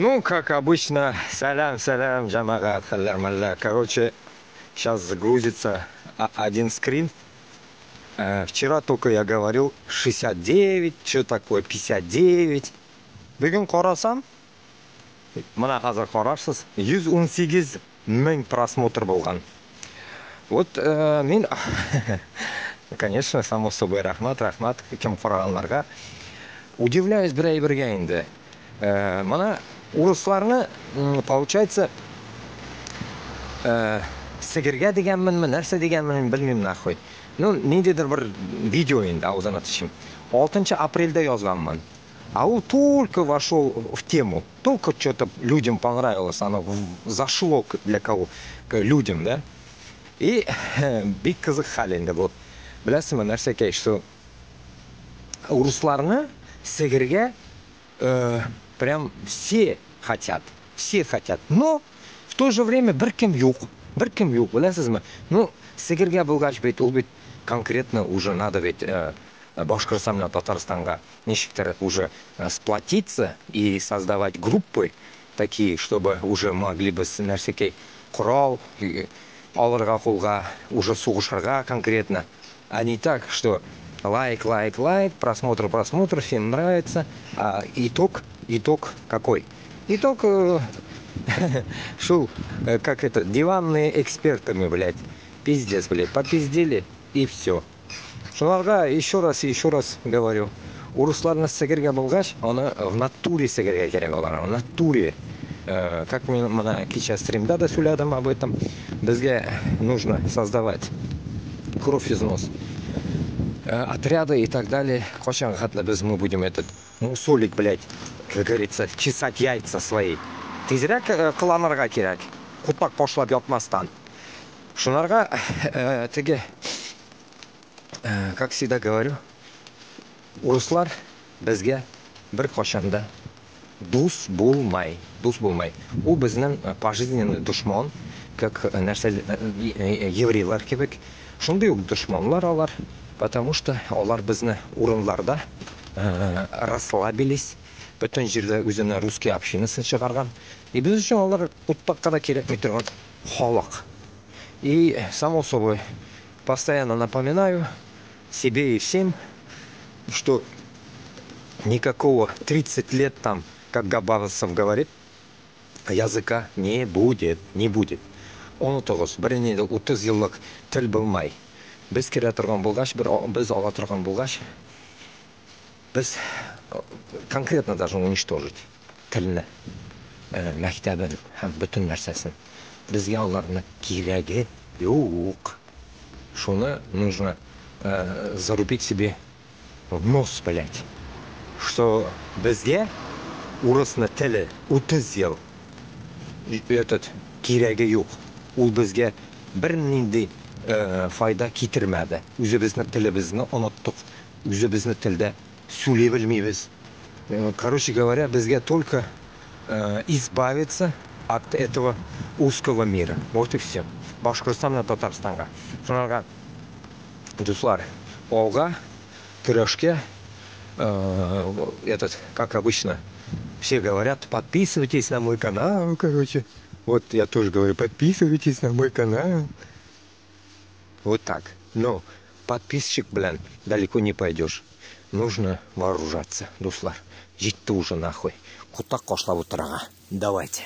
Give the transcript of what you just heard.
Ну, как обычно, сәләм, сәләм, йәмәғәт, хәлдәр. Короче, сейчас загрузится один скрин. Вчера только я говорил 69, что такое 59. Бөгөн ҡарасам, мына хәҙер ҡарарһығыҙ, 118 мең просмотр булған. Вот мин, конечно, само собой, рәхмәт, рәхмәт кем ҡарағандарға. Удивляюсь бер әйбергә инде. Мына урыҫларны, получается, сигергә тигәнменме, нәрсә тигәнмен, белмәйем нахуй. Ну, ниндәйҙер бер видео инде, ауыҙына төшөм. 6 апрелдә яҙғанмын. А он только вошел в тему, только что-то людям понравилось, оно зашло для кого, к людям, да? И бик ҡыҙыҡ хәл инде был. Беләһеңме, нәрсәкәй, что урыҫларны сигергә прям все хотят, все хотят. Но в то же время бер кем юҡ, бер кем юҡ, беләһегеҙме? Ну, сигергә булғас бит, ул бит конкретно уже надо ведь Башҡортостан менән Татарстанға нисектер уже сплотиться и создавать группы такие, чтобы уже могли бы нәрсәкәй ҡорал алырға ҡулға, уже һуғышырға конкретно. А не так, что лайк, лайк, лайк, просмотр, просмотр, всем нравится. А итог, итог какой? Итог, шул, как это, диванные экспертами, блядь. Пиздец, блядь, попиздели и все. Шуларға еще раз говорю. Урыҫларны сигергә булғас, уны в натуре сигергә кәрәк уларға, в натуре. Как мин мына кисә стримда да һөйләнем об этом. Беҙгә нужно создавать кровь из нос. Отряды и так далее. Ҡасан хәтле беҙ мы будем этот мусолить, блядь, как говорится, чесать яйца свои. Тиҙерәк ҡыланырға кәрәк. Ҡутаҡ ҡашлап ятмаҫтан. Шуларға теге, как всегда говорю, урыҫлар беҙгә бер ҡасан да дуҫ булмай, дуҫ булмай. Ул беҙҙең пожизненный дошман, как нәрсә еврейлар кеүек. Шундай уҡ дошманлар улар, потому что улар беҙҙе урынларҙа расслабились, бөтөн ерҙә үҙенең русский общинаһын сығарған. И беҙ өсөн улар ҡутаҡҡа ла кәрәкмәй торған халыҡ. И, само собой, постоянно напоминаю себе и всем, что никакого 30 лет там, как Габасов говорит, языка не будет, не будет. Онотоғоҙ, бер ни 30 йыллыҡ тел булмай. Беҙ керә торған булғас, бер беҙ ала торған булғас, беҙ конкретно должны уничтожить телне, мәктәбен һәм бөтөн нәрсәһен. Беҙгә уларҙың кәрәге юҡ. Шуны нужно зарубить себе в нос, блядь, что беҙгә урыҫның теле 30 йыл этот кәрәге юҡ. Ул беҙгә бер ниндәй файҙа килтермәне. Үҙебеҙҙең телебеҙҙе оноттоҡ. Үҙебеҙҙең телдә һөйләй белмәйбеҙ. Короче говоря, беҙгә только избавиться от этого узкого мира. Вот и все. Башҡортостан менән Татарстанға. Шуларға, дуҫлар, алға, көрәшкә, этот, как обычно, все говорят: «Подписывайтесь на мой канал», короче. Вот я тоже говорю: «Подписывайтесь на мой канал». Вот так. Но подписчик, блин, далеко не пойдешь. Нужно вооружаться, дуҫлар. Етте уже нахуй. Ҡутаҡ ҡашлап ултырырға. Давайте.